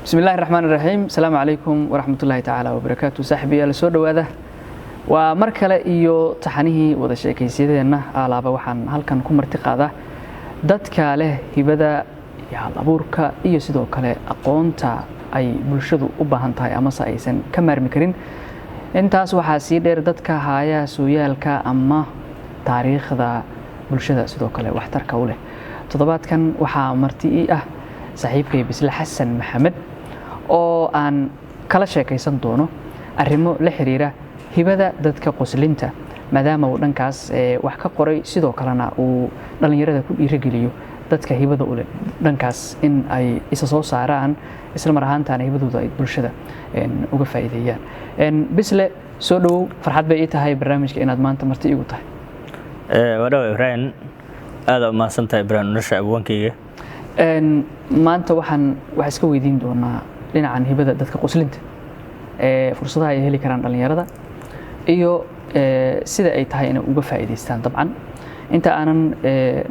Bismi illaahi raxmaan raxiim. Asalaamu calaykum waraxmatullaahi tacaala wabarakaatu. Saaxiibayaal, soo dhowaada. Waa mar kale iyo taxanihii wada sheekaysyadeenna. Alaaba waxaan halkan ku marti qaadaa dadka leh hibada iyo hal abuurka iyo sidoo kale aqoonta ay bulshadu u baahan tahay amase aysan ka maarmi karin. Intaas waxaa sii dheer dadka haaya sooyaalka ama taariikhda bulshada, sidoo kale waxtarka u leh. Toddobaadkan waxaa marti ii ah saaxiibkay Bisle Xasan Maxamed oo aan kala sheekaysan doono arrimo la xiriira hibada dadka qoslinta, maadaama uu dhankaas wax ka qoray, sidoo kalena uu dhallinyarada ku dhiirogeliyo dadka hibada u leh dhankaas in ay isa soo saaraan, isla mar ahaantaana hibadooda ay bulshada uga faa'iideeyaan. Bisle, soo dhowow. Farxad bay ii tahay barnaamijka inaad maanta marti igu tahay. Waa dhawa, Ibraahim. Aada umahadsantahay, Ibraahim nolosha abwaankayga. Maanta waxaan wax iska weydiin doonaa dhinacan hibada dadka qoslinta, fursadaha ay heli karaan dhallinyarada iyo sida ay tahay inay uga faa'iidaystaan. Dabcan, inta aanan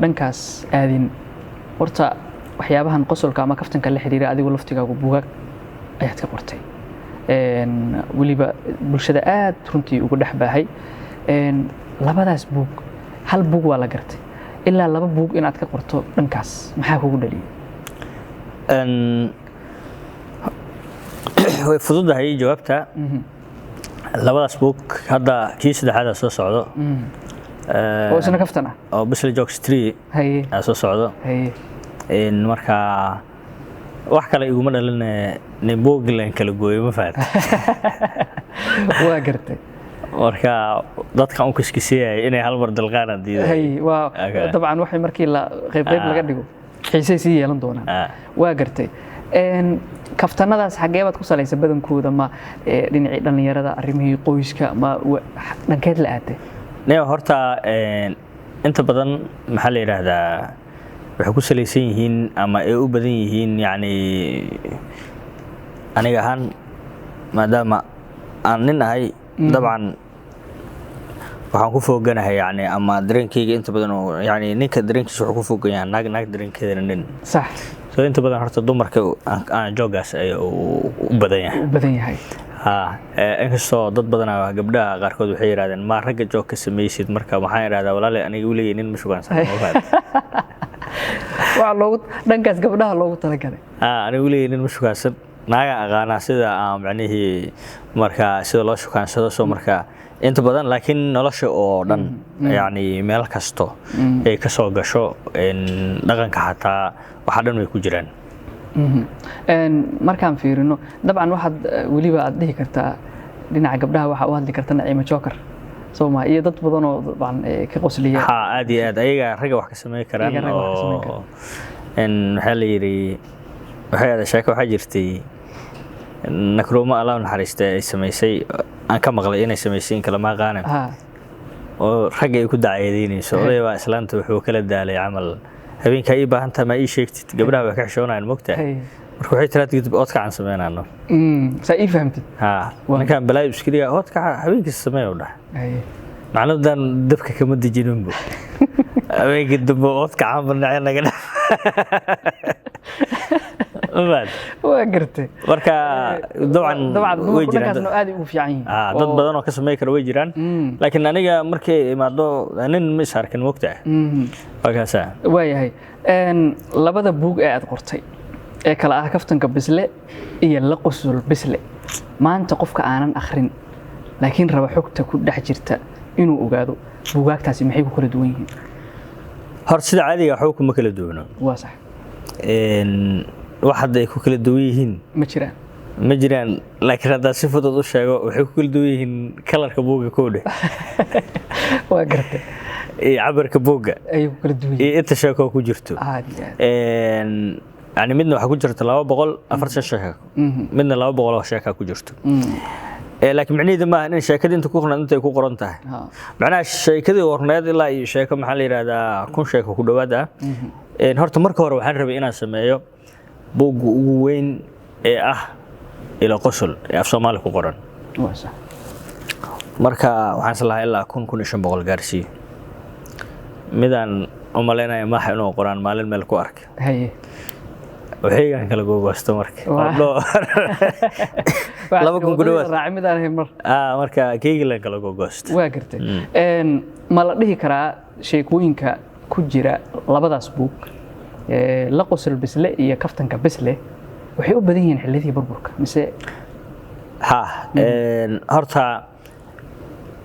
dhankaas aadin, horta waxyaabahan qosolka ama kaftanka la xiriira, adigu laftigaagu buugaag ayaad ka qortay, weliba bulshada aad runtii uga dhex baahay. Labadaas buug, hal buug waa la gartay, ilaa laba buug inaad ka qorto dhankaas maxaa kugu dhaliyay? Way fududahay jawaabta. Labadaas buug hadda kii saddexaad soo socdo. Oo isna kaftan ah? Oo Bisle Jokes 3 aa soo socdo. Marka wax kale iguma dhalin, nin buuglan kala gooyo, ma fahat? Waa gartay. Marka dadkan u kiskisiyay inay hal mar dalqaana diiday. Haye, waa dabcan waxay markii la qayb qayb laga dhigo xiisay sii yeelan doonaan. Waa gartay. Kaftanadaas xaggee baad ku salaysa badankooda? Ma dhinacii dhallinyarada, arrimihii qoyska, ma dhankeed la aaday? Ne horta inta badan, maxaa la yidhaahdaa, waxay ku salaysan yihiin ama ay u badan yihiin, yacni aniga ahaan maadaama aan nin ahay, dabcan waxaan ku fooganahay, yani, ama dareenkeyga inta badan oo, yani, ninka dareenkiisa wuxuu ku foogan yahay naag, naag dareenkeedana nin. So inta badan horta dumarka aan joogaas ay u badan yahay. U badan yahay. Ha, inkastoo dad badanaa, gabdhaha qaarkood, waxay yidhahdeen, "Ma ragga joog ka samaysid?" Marka waxaan idhahdaa, "Walaale, aniga weligay nin ma shukaansan, ma fahamtid?" Waxaa loogu dhankaas gabdhaha loogu talagalay. Ha, aniga weligay nin ma shukaansan, naaga aqaanaa sida aan macnihii marka sida loo shukaansado. So marka inta badan, laakiin nolosha oo dhan, yacni meel kasto ay ka soo gasho, dhaqanka xataa, waxa dhan way ku jiraan. Markaan fiirino, dabcan waxaad weliba aad dhihi kartaa dhinaca gabdhaha waxaa u hadli karta Naciimo Joker, soo ma, iyo dad badan oo dabcan ka qosliya. Ha, aad iyo aad, ayaga ragga wax ka samayn karaan. Ayaga ragga wax ka samayn. Oo maxaa la yidhi, waxay ahayd sheeko waxaa jirtay Nakruuma, Allah u naxariista, ay samaysay, aan ka maqlay inay samaysay, in kale ma aqaana, oo ragga ay ku dacaadeynayso. Oday baa islaanta wuxuu kala daalay camal, "Habeenkaa ii baahan tahay, maa ii sheegtid?" Gabdhaha way ka xishoonayaan, mogtahay. Marka waxay tiraa, "Kadib oodkacan sameynano." Saa ii fahamtid. Ha, ninkan balaayo iskaliya oodkaca habeenkiisa sameeya, u dhahay. Macnadan dabka kama dejininbu, habeenkii dambe oodkacan banacee naga dha. Maad Waa gartay. Marka dabcan dabcan way dumarku jiraan dhankaasna aad ay ugu fiican yihiin. Dad badan oo ka sameyn kara way jiraan, laakiin aniga markay imaado nin ma is arkin, mogtahay. Waa kaasaa. Waayahay. Labada buug ee aad qortay ee kala ah Kaftanka Bisle iyo La Qosol Bisle, maanta qofka aanan akhrin laakiin raba xogta ku dhex jirta inuu ogaado, buugaagtaasi maxay ku kala duwan yihiin? Hor sida caadiga waxba kuma kala duwano. Waa sax. Wax hadda ay ku kala duwan yihiin ma jiraan. Ma jiraan, laakiin haddaa si fudud u sheego, waxay ku kala duwan yihiin kalarka buugga koodhe Waa gartay. iyo cabirka buugga ayay ku kala duwan yihiin iyo inta sheeko ku jirto. Aad iyo aad. Yani midna waxaa ku jirta 240 sheeko, midna 200 oo sheeka ku jirto. Laakiin micnaheedu maaha in sheekadii inta ku qornayd intay ku qoran tahay. Macnaha sheekadii qorneed ilaa iyo sheeko, maxaa la yidhahdaa, 1000 sheeko ku dhowaad ah. Horta marka hore waxaan rabay inaan sameeyo buugga ugu weyn ee ah ila qosol ee af Soomaali ku qoran. Waa sax. Marka waxaan is lahaa ilaa 1000, 1500 gaarsiiyo. Midaan u malaynaya maaha inuu qoraan maalin meel ku arkay. Waxaygaan kala googoosto marka. Waxaad 2000 ku waddadii dhawaad. Raacay mid aan ahayn mar. Ah, marka keygilan kala googoosto. Waa gartay. Ma la dhihi karaa sheekooyinka ku jira labadaas buug, La Qosol Bisle iyo Kaftanka Bisle, waxay u badan yihiin xilliyadii burburka mise? Ha, horta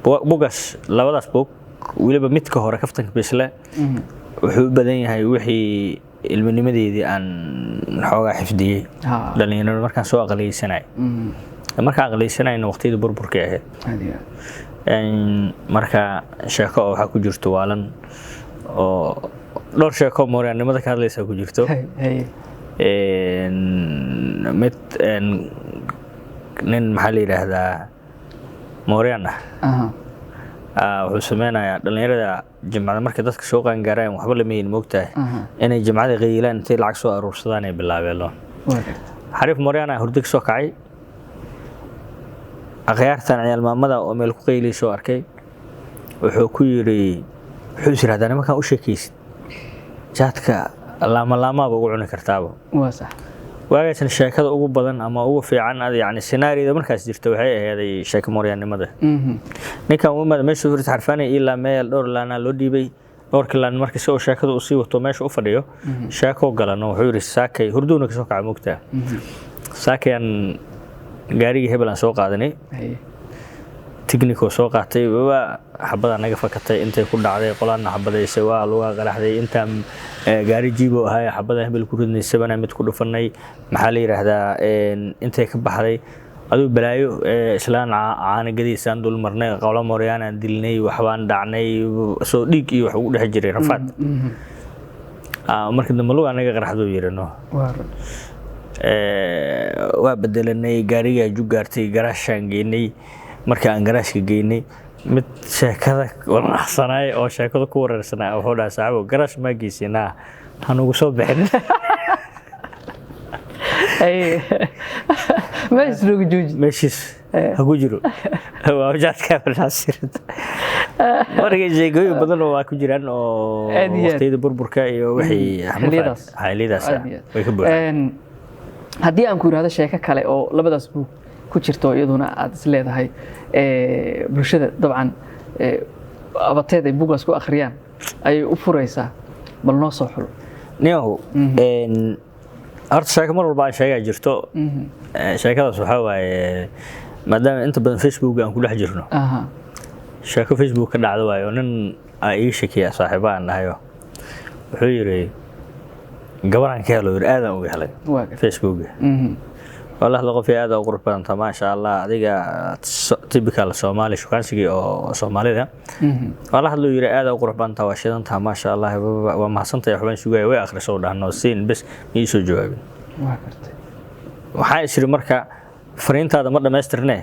bugaas, labadaas bug, weliba midka hore, Kaftanka Bisle, wuxuu u badan yahay wixii ilminimadeedii aan xoogaa xifdiyey dhalinyaro markaan soo aqliyeysanay. Markaan aqliyeysanayna waqtiyadii burburkay ahayd. Aad iyo aad. Marka sheeko oo waxaa ku jirto waalan oo dhowr sheeko mooryaannimada ka hadlaysa ku jirto. Hay, hay. Mid nin, maxaa la yidhaahdaa, mooryaan ah wuxuu sameynayaa dhalinyarada jimcada markay dadka soo qaangaaraan waxba lama yihin, moogtahay, inay jimcada qayilaan intay lacag soo aruursadaan ay bilaabeen loon. Waa gartay. Xariif mooryaan ah hurdo ka soo kacay, akhyaartan ciyaalmaamada oo meel ku qayliysoo arkay. Wuxuu ku yidhi, wuxuu is yidhahdaa, nimankaan u sheekaysid jaadka laama laamaaba ugu cuni kartaaba. Waa sax. Waagaasna sheekada ugu badan ama ugu fiican ad yacni scenario markaas jirta waxay aheeday sheeko mooryaannimada. Ninkan uu imaada meesha hurta xarfaanay ilaa meel dhowr laanaa loo dhiibay. Dhowrka laan marka si uu sheekada usii wato meesha u fadhiyo sheeko galano. Wuxuu yidhi, saakay hurduuna kasoo kaca, moogtaa, saakayaan gaarigii hebel aan soo qaadanay, tignikoo soo qaatay, waa xabadaa naga fakatay, intay ku dhacday, qolaana xabadaysay, waa lugaa qaraxday, intaan gaari jiibo ahay xabada hebel ku ridnay, sabana mid ku dhufanay, maxaa la yidhaahdaa, intay ka baxday, aduu balaayo, islaan caana gadiisaan dul marnay, qolo moryaanaan dilnay, waxbaan dhacnay, soo dhiig iyo wax ugu dhex jiray rafaad. Marka dambe lugaa naga qaraxduu yidhi no. Waa run. Waa bedelanay gaarigaa, jugaartay, garaashaan geynay. Marka aan garaashka geynay, mid sheekada wanacsanaay oo sheekada ku wareersanaa wuxuu dhahay, saaxiibow, garaash maa geysinaa, hanugu soo bixin. Haye. Meesha noogu jooji. Meeshiis ha ku jiro, waa jaadka balxasirta. Marka sheekooyin badan oo waa ku jiraan oo Aad iyo aad. waqtiyada burburka iyo wixii Xilliyadaas. Xilliyadaas Aad iyo aad. way ka buuxaan. Haddii aan ku yidhahdo sheeko kale oo labadaas buug ku jirto, iyaduna aad is leedahay bulshada dabcan abateed ay buugaas ku akhriyaan ayay u furaysaa, bal noo soo xulo. Niyow, horta sheeko mar walba aan sheegaa jirto. Sheekadaas waxaa waaye, maadaama inta badan Facebook aan ku dhex jirno, sheeko Facebook ka dhacda waayo oo nin aa iiga shekeeya, saaxiiba aan dhahayo, wuxuu yidhi gabaraan ka helo, yidhi aadaan uga helay Waa gartay. Facebooka. Wallahi qof aad u qurux badanta, maasha Allah, adiga typical Soomaali shukaansigii oo Soomaalida. Waa la hadluu yidhi, aad u qurux badantaa, waa shidantaa, maasha Allah, waa mahadsantahay, waxbaan sugaya. Way akhrisoo dhahno siin bes, ma ii soo jawaabin. Waa gartay. Waxaa is yidhi marka fariintaada ma dhammaystirne,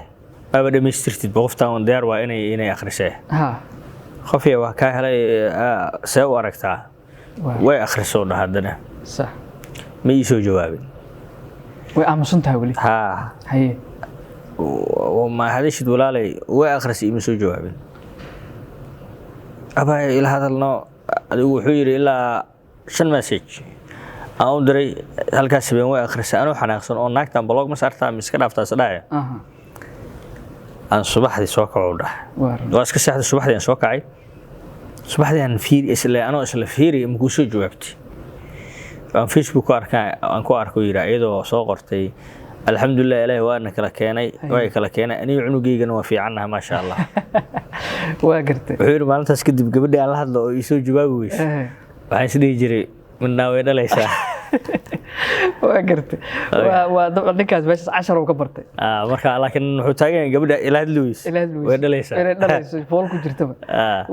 waaba dhammaystirtid, qoftaan diyaar waa inay akhrisee. Qofya waa kaa helay, see u aragtaa? Way akhrisoo dhah haddana ma ii soo jawaabin. Way aamusan tahay weli. Haa. Haye. Ma hadashid walaalay? Way akhrisay, ima soo jawaabin. Abaa ila hadalno adigu. Wuxuu yidhi ilaa 5 message aan u diray halkaas habeen, way akhrisay. Anuu xanaaqsan oo naagtan block ma saartaa ma iska dhaaftaa isdhahaya, aan subaxdii soo kaco dhah. Waa run. Waa iska seexday, subaxdii aan soo kacay, subaxdii aan fiiri isle, anoo isla fiiri makuu soo jawaabtay, aan Facebook ku arkaa, aan ku arko yidhi iyadoo soo qortay, alxamdulilah, ilaahi waana kala keenay, waa i kala keenay, aniga cunugeygana waa fiicannaha, maasha Allah. Waa gartay. Wuxuu yidhi maalintaas kadib gabadhii aan la hadlo oo ii soo jawaabi weyso, waxaan is dhihi jiray midnaa way dhalaysaa. Waa gartay. Waa dabcan ninkaas meeshaas cashar uu ka bartay. Ah, marka laakiin wuxuu taagan yahay gabadha ila hadli weyso Ila hadli weyso. way dhalaysaa. Inay dhalayso, fool ku jirtaba.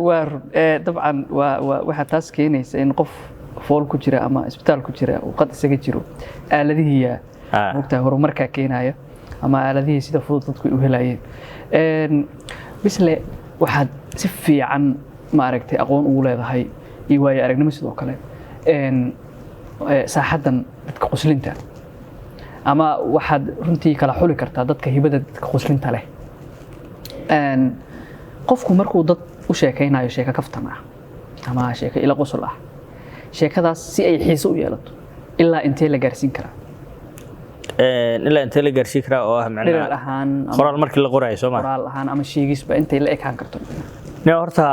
Waa run. Dabcan waa waxaa taas keenaysa in qof fool ku jira ama isbitaal ku jira uu qad isaga jiro aaladihiiya, mogtahay, horumarkaa keenaya ama aaladihii sida fudud dadku ay u helayeen. Bisle, waxaad si fiican maaragtay aqoon ugu leedahay iyo waayo aragnimo sidoo kale saaxaddan dadka qoslinta, ama waxaad runtii kala xuli kartaa dadka hibada dadka qoslinta leh. Qofku markuu dad u sheekaynayo sheeko kaftan ah ama sheeko ila qosol ah, sheekadaas si ay xiise u yeelato Ilaa intee la gaarsiin karaa? Ilaa intee la gaarsiin karaa oo ah dhirar macnaha ahaan ama qoraal markii la qoraayo, soo ma? Qoraal ahaan ama sheegisba, intay la ekaan karto. Ne horta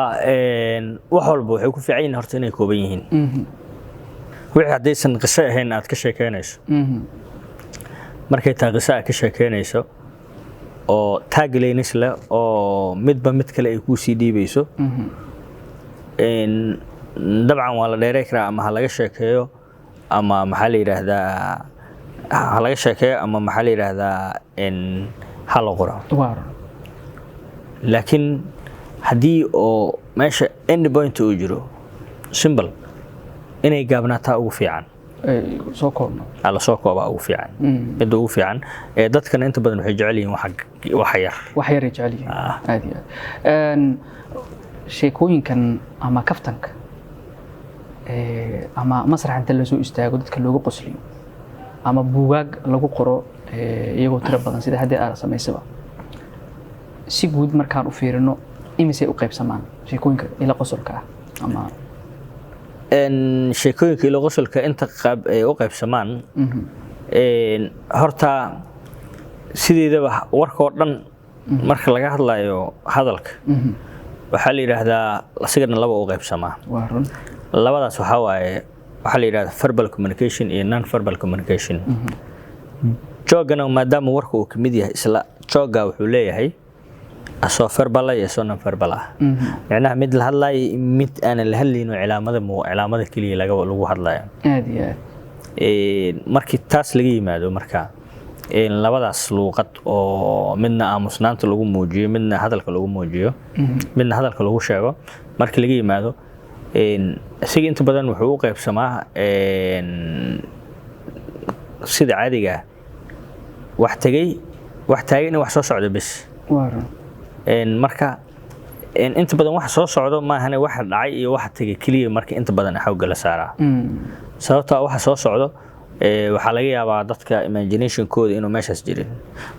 wax walba waxay ku fiican yihiin horta inay kooban yihiin. Wixii haddaysan qiso ahayn aad ka sheekeynayso, markay tahay qiso aad ka sheekeynayso oo taglines leh oo midba mid kale ay kuu sii dhiibayso, dabcan waa la dheerey karaa, ama ha laga sheekeeyo ama maxaa la yidhaahdaa, ha laga sheekeeyo ama maxaa la yidhaahdaa, ha la qoro. Waa Laakiin haddii oo meesha end point uu jiro, simple inay gaabnaataa ugu fiican. Ay soo koobno. Aa lasoo koobaa ugu fiican, midda ugu fiican ee dadkana inta badan waxay jecel yihiin waxa yar. Wax yaray jecel yihiin, aad iyo aad. Sheekooyinkan ama kaftanka ama masrax inta lasoo istaago dadka looga qosliyo ama buugaag lagu qoro, iyagoo tiro badan sida haddii aad samaysaba, si guud markaan u fiirino, imisay u qaybsamaan sheekooyinka ila qosolka ah ama? Sheekooyinka ilo qosolka inta qaab ay u qaybsamaan, horta sideedaba warkoo dhan marka laga hadlayo hadalka, waxaa la yidhaahdaa asigana laba u qaybsamaa. Waa run. Labadaas waxaa waaye waxaa la yidhahdaa verbal communication iyo non verbal communication. Joke-gana maadaama warka uu kamid yahay, isla joke-ga wuxuu leeyahay asoo verbal ah iyo asoo non verbal ah, micnaha mid la hadlayo iyo mid aanan la hadlaynin oo cilaamada cilaamada keliya lagu hadlayo. Aad iyo aad. Markii taas laga yimaado, marka labadaas luuqad oo midna aamusnaanta lagu muujiyo, midna hadalka lagu muujiyo, midna hadalka lagu sheego, markii laga yimaado, isaga inta badan wuxuu u qaybsamaa sida caadiga ah wax tegey, wax taagan iyo wax soo socda bes. Waa run. Marka inta badan waxa soo socdo maahane, waxa dhacay iyo waxa tegey keliya marka inta badan xoogga la saaraa, sababtoo ah waxa soo socdo waxaa laga yaabaa dadka imaginationkooda inuu meeshaas jirin,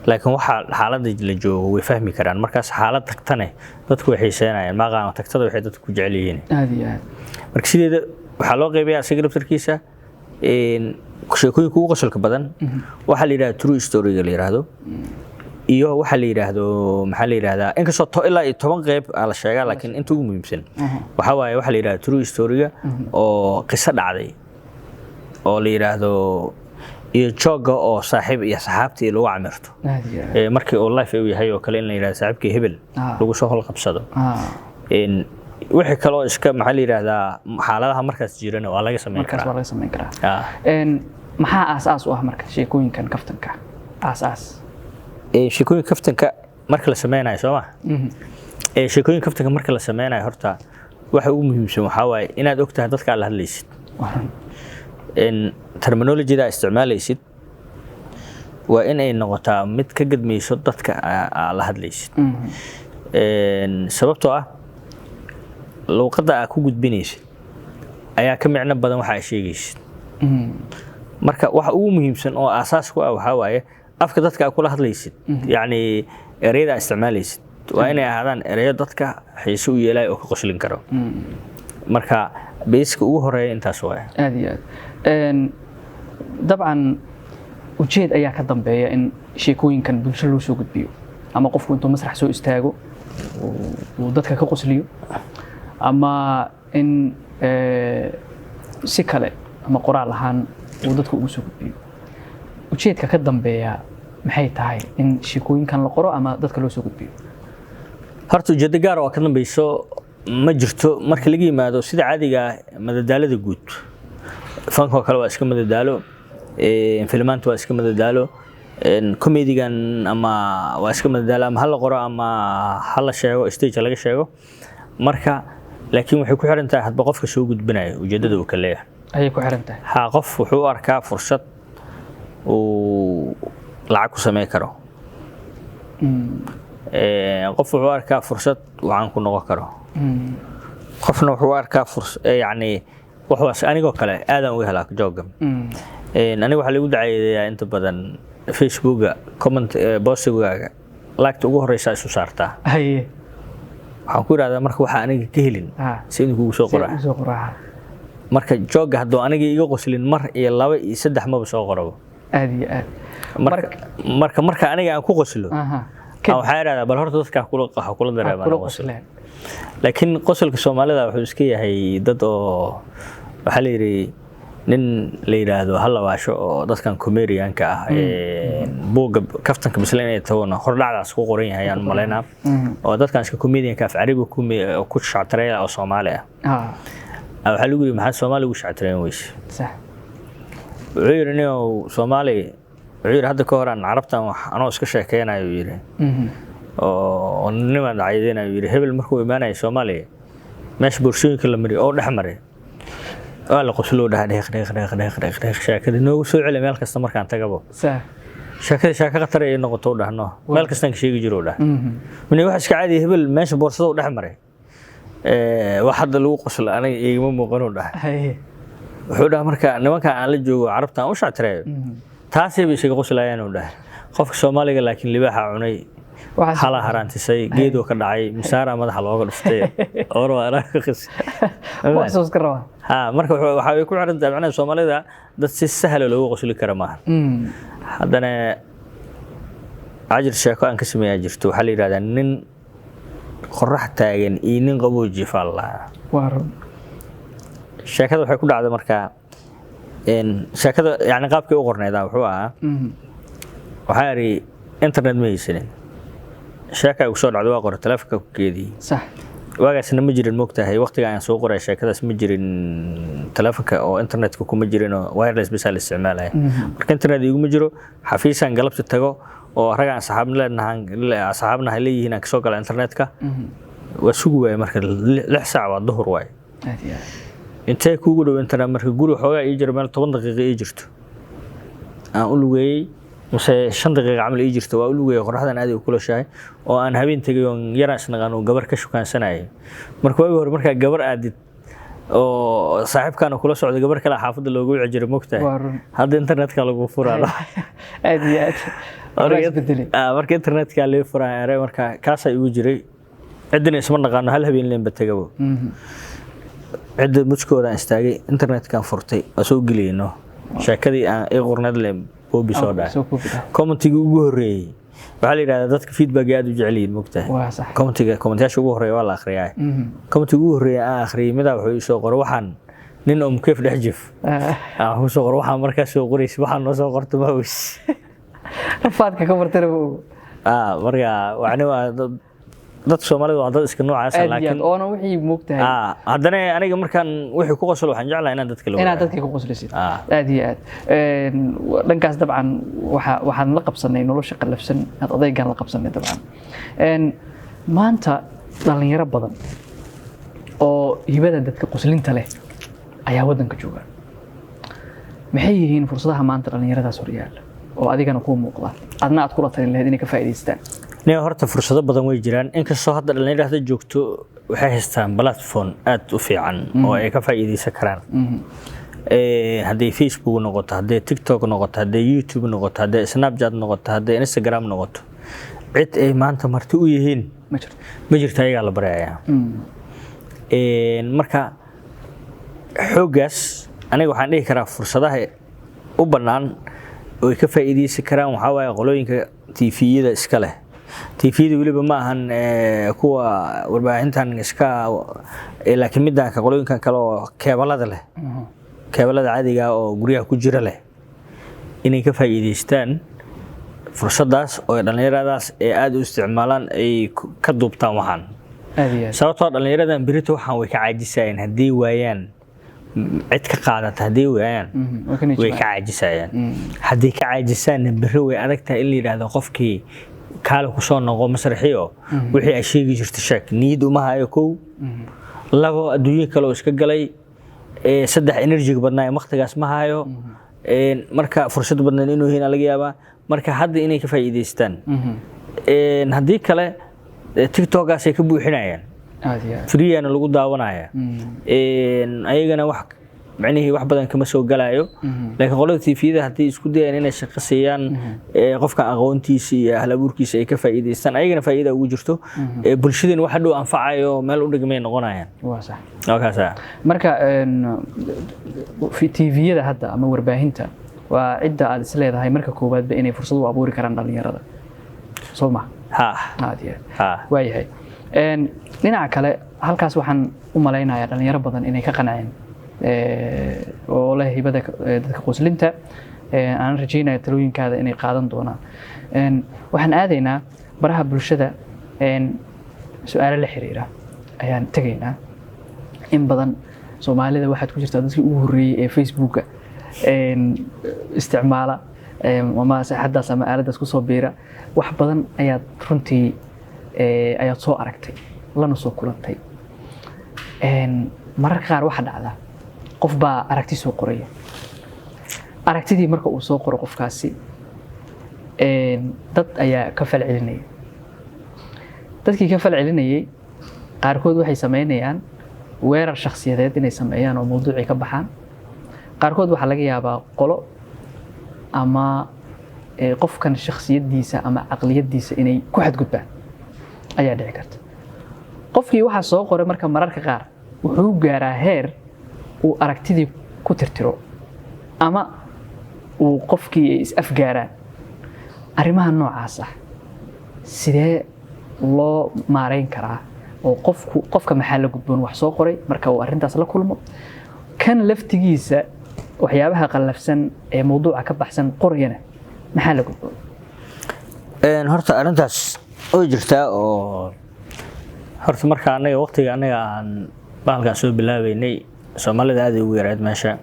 laakiin waxa xaaladda la joogo way fahmi karaan. Markaas xaalad tagtane dadku way xiiseynayaan, maaqaano tagtada waxay dadku ku jecel yihiin. Aad iyo aad. Marka sideeda waxaa loo qeybayaa isaga laftarkiisa sheekooyinka ugu qosolka badan waxaa la yidhahda true storyga la yidhaahdo iyo waxaa la yidhaahdo, maxaa la yidhahdaa, inkastoo ilaa iyo 10 qeyb aa la sheegaa, laakiin inta ugu muhiimsan waxaa waaye waxaa la yidhahda true storyga oo qiso dhacday oo la yidhaahdo, iyo joke-ga oo saaxiib iyo saxaabtii lagu camirto. Aad iyo aad. Markii uu life uu yahay oo kale in la yidhahdo saaxiibkii hebel lagu soo holqabsado. Wixii kaloo iska maxaa la yidhaahdaa xaaladaha markaas jirana waa laga samayn Markaas waa karaa. laga samayn karaa. Maxaa aas-aas u ah marka sheekooyinkan kaftanka aas-aas? Sheekooyinka kaftanka marka la sameynayo, soo ma? Sheekooyinka kaftanka marka la sameynayo, horta waxa ugu muhiimsan waxaa waaye inaad ogtahay dadka aad la hadlaysid. Waa run. In terminologyda aad isticmaalaysid waa in ay noqotaa mid ka gadmayso dadka aa la hadlaysid. Sababtoo ah luuqadda aad ku gudbinaysid ayaa ka micno badan waxa aad sheegaysid. Marka waxa ugu muhiimsan oo aasaas ku ah waxaa waaye afka dadka aad kula hadlaysid, yacni ereyada aad isticmaalaysid waa inay ahaadaan ereyo dadka xiise u yeelaya oo ka qoslin karo. Marka base-ka ugu horeeya intaas waaye. Aad iyo aad. Dabcan ujeed ayaa ka dambeeya in sheekooyinkan bulsho loo soo gudbiyo ama qofku intuu masrax soo istaago uu dadka ka qosliyo, ama in si kale ama qoraal ahaan uu dadka ugu soo gudbiyo. Ujeedka ka dambeeya maxay tahay in sheekooyinkan la qoro ama dadka loo soo gudbiyo? Horta ujeeddo gaar oo ka dambeyso ma jirto marka laga yimaado sida caadiga ah madadaalada guud. Fanka oo kale waa iska madadaalo, filimaanta waa iska madadaalo, comedigan ama waa iska madadaalo, ama ha la qoro ama ha la sheego, stage ha laga sheego. Marka laakiin waxay ku xiran tahay hadba qofka soo gudbinayo ujeeddada uu ka leeyahay. Ayay ku xiran tahay. Ha, qof wuxuu u arkaa fursad uu lacag ku sameyn karo. Qof wuxuu u arkaa fursad uu caan ku noqon karo. Qofna wuxuu u arkaa yacni wuxuu anigoo kale aadaan uga helaa joke-ga. Aniga waxaa lagu dacayadeeyaa inta badan Facebooka comment, postigaaga like-ta ugu horeysa isu saartaa. Waxaan ku idhahdaa marka waxaa aniga ka helin si idinkugu soo qoraa. Soo qoraa. Marka joke-ga hadduu aniga iga qoslin mar iyo laba iyo saddex, maba soo qorabo. Aad iyo aad. Marka aniga aan ku qoslo, aan waxaa idhahdaa, bal horta dadka ha kula dareemaan kula qosl. Qosleen. Laakiin qosolka Soomaalida wuxuu iska yahay dad oo waxaa la yidhi nin la yidhaahdo Halabaasho oo dadkan comedianka ah ee buugga Kaftanka Bisle inay tagona hordhacdaas ku qoran yahay ayaan malaynaa, oo dadkan iska comedianka af Carabiga ku shactareeya oo Soomaali ah. Waxaa lagu yidhi, "Maxaa Soomaali ugu shactareyn weyse?" Wuxuu yidhi, "Ninow Soomaali," wuxuu yidhi, "hadda ka hor aan Carabtan wax anoo iska sheekeynayo," yidhi, "oo nimaan dacaydeynayo," yidhi, "hebel markuu imaanaya Soomaaliya, meesha boorsooyinka la mariyo oo dhex maray, waa la qosloo, dhaha dheeq dheeq dheeq dheeq dheeq dheeq. Sheekada noogu soo celi meel kasta markaan tagabo. Sheekada sheeko khatar ay noqoto," u dhahno, "meel kastaan ka sheegi jiro," dhah. "Mini wax iska caadi, hebel meesha boorsada u dhex maray, wax hadda lagu qoslo aniga igama muuqan," u dhah. Wuxuu dhaha, "Marka nimanka aan la joogo Carabta aan u shactireeyo, taasay bay isaga qoslayaan," u dhahay. "Qofka Soomaaliga laakiin libaaxa cunay, hala haraantisay, geedoo ka dhacay, misaara madaxa looga dhuftay, or waa anaa qis." Waxaas iska rabaa. Ha, marka waxa ay ku xiran tahay, macnaha, Soomaalida dad si sahla loogu qosli kara maaha. Haddana cajir sheeko aan ka sameeyaa jirto, waxaa la yidhahdaa nin qorax taagan iyo nin qaboo jiifaa la lahaa. Waa run. Sheekada waxay ku dhacday markaa sheekada, yani qaabkii u qornaydaa wuxuu ahaa, waxaa idhi internet ma haysanin, sheeka igu soo dhacday, waa qoray, taleefonka ku keediyey. Waagaasna ma jirin, moogtahay, waqtiga aan soo qoray sheekadaas ma jirin taleefonka oo internetka kuma jirin, oo wireless bisa la isticmaalaya. Marka internet iguma jiro, xafiisaan galabta tago oo rag aan saxaabna leenahay, asxaabnahay leeyihiin, aan kasoo gala internetka. Waa sugi waaye marka 6 saac, waa duhur waaye. Aad iyo aad. Intee kuugu dhow internet? Marka guri xoogaa ii jiro, meel 10 daqiiqo ii jirto aan u lugeeyey, mise 5 daqiiqa camal ii jirto, waa u lugeeyey. Qoraxdan aad ay u kulushahay oo aan habeen tegay oon yaraan isnaqaan oo gabar ka shukaansanayay. Marka waagi hore markaa gabar aadid oo saaxiibkaana kula socda, gabar kale xaafadda loogu wici jiray, mogtahay. Waa run. Hadda internetka lagu furaa. Aad iyo aad. Waxbaa isbedelay. Marka internetka laga furaa ere, marka kaasaa igu jiray. Ciddina isma naqaano, hal habeen leenba tegabo. Cidda mujkoodaan istaagay, internetkan furtay, waa soo geliyno sheekadii aan ii qorneed le, boobi soo dhacay. Soo koobi dhah. Commentiga ugu horreeyey, waxaa la yidhahdaa dadka feedback aad u jecel yihiin, mogtahay. Waa sax. Commentiga, commentayaasha ugu horreeya waa la akhriyaa. Commentiga ugu horreeya aan akhriyey, midaa wuxuu ii soo qoray, "Waxaan nin oo mukeef dhex jif." Aan wuxuu soo qoray, "Waxaan markaa soo qoraysa, waxaan noo soo qorta ma weys." Rafaadka ka bartana ma ogo. Marka wacni waa dadka Soomaalida waa dad iska noocaas. Aad iyo aad. Laakiin oona wixii moogtahay. Haddana aniga markaan wixii ku qoslo, waxaan jeclahay inaan dadka la inaad wadaago. Dadka ku qoslisid. Ah. Aad iyo aad. Dhankaas dabcan waxaan la qabsanay nolosha qallafsan, aad adaygaan la qabsanay dabcan. Maanta dhalinyaro badan oo hibada dadka qoslinta leh ayaa waddanka jooga. Maxay yihiin fursadaha maanta dhalinyaradaas horyaala oo adigana kuu muuqda, adna aad kula talin lahayd inay ka faa'iidaystaan? Nin, horta fursado badan way jiraan, inkastoo hadda dhalinyarada hadda joogto waxay haystaan platform aad u fiican oo ay ka faa'iidaysan karaan. Hadday Facebook noqoto, hadday TikTok noqoto, hadday YouTube noqoto, hadday Snapchat noqoto, hadday Instagram noqoto, cid ay maanta marti u yihiin ma jirto. Ma jirto, ayagaa la baryayaa. Marka xooggaas aniga waxaan dhihi karaa fursadaha u bannaan oo ay ka faa'iidaysan karaan waxaa waaye qolooyinka TV-yada iska leh. TV-yada weliba ma ahan kuwa warbaahintan iska, laakiin midanka qolooyinkan kale oo keebalada leh, keebalada caadiga ah oo guryaha ku jira leh, inay ka faa'iidaystaan fursadaas oo ay dhallinyaradaas ee aad u isticmaalaan, ay ka duubtaan waxaan. Aad iyo aad. Sababtoo dhallinyaradan berito waxaan way ka caajisayaan haddii waayaan cid ka qaadata, haddii waayaan way ka way nijibaan. Ka caajisayaan. Haddii ka caajisaanna, berri way adag tahay in la yidhaahdo qofkii, "Kaale kusoo noqo masraxiyo, wixii ay sheegi jirta sheeg." Niyad uma hayo kow, labo, adduunyo kale oo iska galay, saddex, energy-ga badnaa ee waqtigaas ma hayo. Marka fursad badnan inuu yihiin laga yaabaa. Marka hadda inay ka faa'iidaystaan. Haddii kale TikTokaasay ka buuxinayaan. Aad iyo aad. Free-ana lagu daawanaya. Ayagana wax Micnihii wax badan kama soo galaayo, laakiin qolada TV-yada haddii isku dayaan inay shaqo siiyaan, qofka aqoontiisa iyo ahl abuurkiisa ay ka faa'iidaystaan, ayagana faa'iida ugu jirto, bulshadeen wax hadhow anfacayo meel u dhigmay noqonayaan. Waa sax. Waa kaasa. Marka TV-yada hadda ama warbaahinta waa cidda aad is leedahay marka koowaadba inay fursad u abuuri karaan dhalinyarada, soo ma? Ha. Aad iyo aad. Ha. Waayahay. Dhinaca kale, halkaas waxaan u malaynayaa dhalinyaro badan inay ka qanceen oo leh hibada dadka qoslinta. Aan rajaynaya talooyinkaada inay qaadan doonaan. Waxaan aadaynaa baraha bulshada. Su-aalo la xiriira ayaan tegaynaa. In badan Soomaalida waxaad ku jirtaa dadkii ugu horreeyey ee Facebooka isticmaala, ama saaxadaas ama aaladaas kusoo biira. Wax badan ayaad runtii ayaad soo aragtay lana soo kulantay. Mararka qaar waxaa dhacda qof baa aragti soo qoraya. Aragtidii marka uu soo qoro qofkaasi, dad ayaa ka falcelinaya. Dadkii ka falcelinayay qaarkood waxay sameynayaan weerar shakhsiyadeed inay sameeyaan oo mawduucii ka baxaan. Qaarkood waxaa laga yaabaa qolo ama qofkan shakhsiyaddiisa ama caqliyaddiisa inay ku xadgudbaan ayaa dhici karta. Qofkii waxaa soo qoray marka mararka qaar wuxuu gaaraa heer uu aragtidii ku tirtiro ama uu qofkii ay is afgaaraan. Arrimaha noocaas ah sidee loo maareyn karaa, oo qofku, qofka maxaa la gudboon wax soo qoray marka uu arrintaas la kulmo, kan laftigiisa waxyaabaha qallafsan ee mawduuca ka baxsan qorayana maxaa la gudboon? Horta arrintaas way jirtaa, oo horta marka anaga waqtiga anaga aan bahalkan soo bilaabeynay, Soomaalida aad ay ugu yarayd meesha.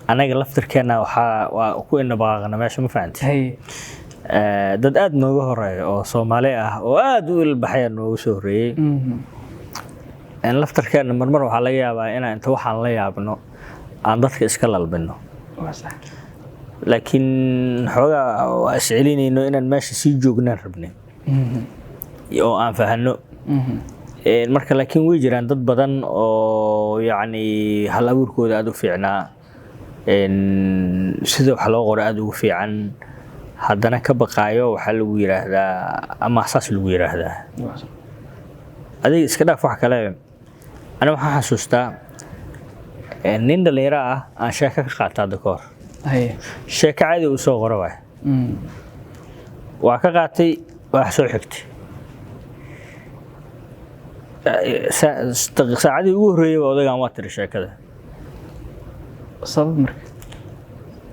Anaga laftirkeena waxaa waa ku indhabaqaaqna meesha, ma fahanti? Hay. Dad aad nooga horeeya oo Soomaali ah oo aad u ilbaxaya nooga soo horeeyey. Laftarkeena marmar waxaa laga yaabaa inaan inta waxaan la yaabno aan dadka iska lalbino. Waa sax. Laakiin xoogaa waa iscelinayno, inaan meesha sii joognaan rabnay oo aan fahanno. Marka laakiin way jiraan dad badan oo yacni hal abuurkooda aada u fiicnaa, sida wax loo qoro aada ugu fiican, haddana ka baqaayo waxaa lagu yiraahdaa ama saas lagu yiraahdaa. Waa sax. Adiga iska dhaaf wax kale, aniga waxaan xasuustaa nin dhalinyaro ah aan sheeko ka qaata hadda ka hor. Sheeko caadi uu soo qoro waay. Waa ka qaatay, waa soo xigtay. Saacadii ugu horreeyay ba odagaan waa tiri sheekada. Sabab marka?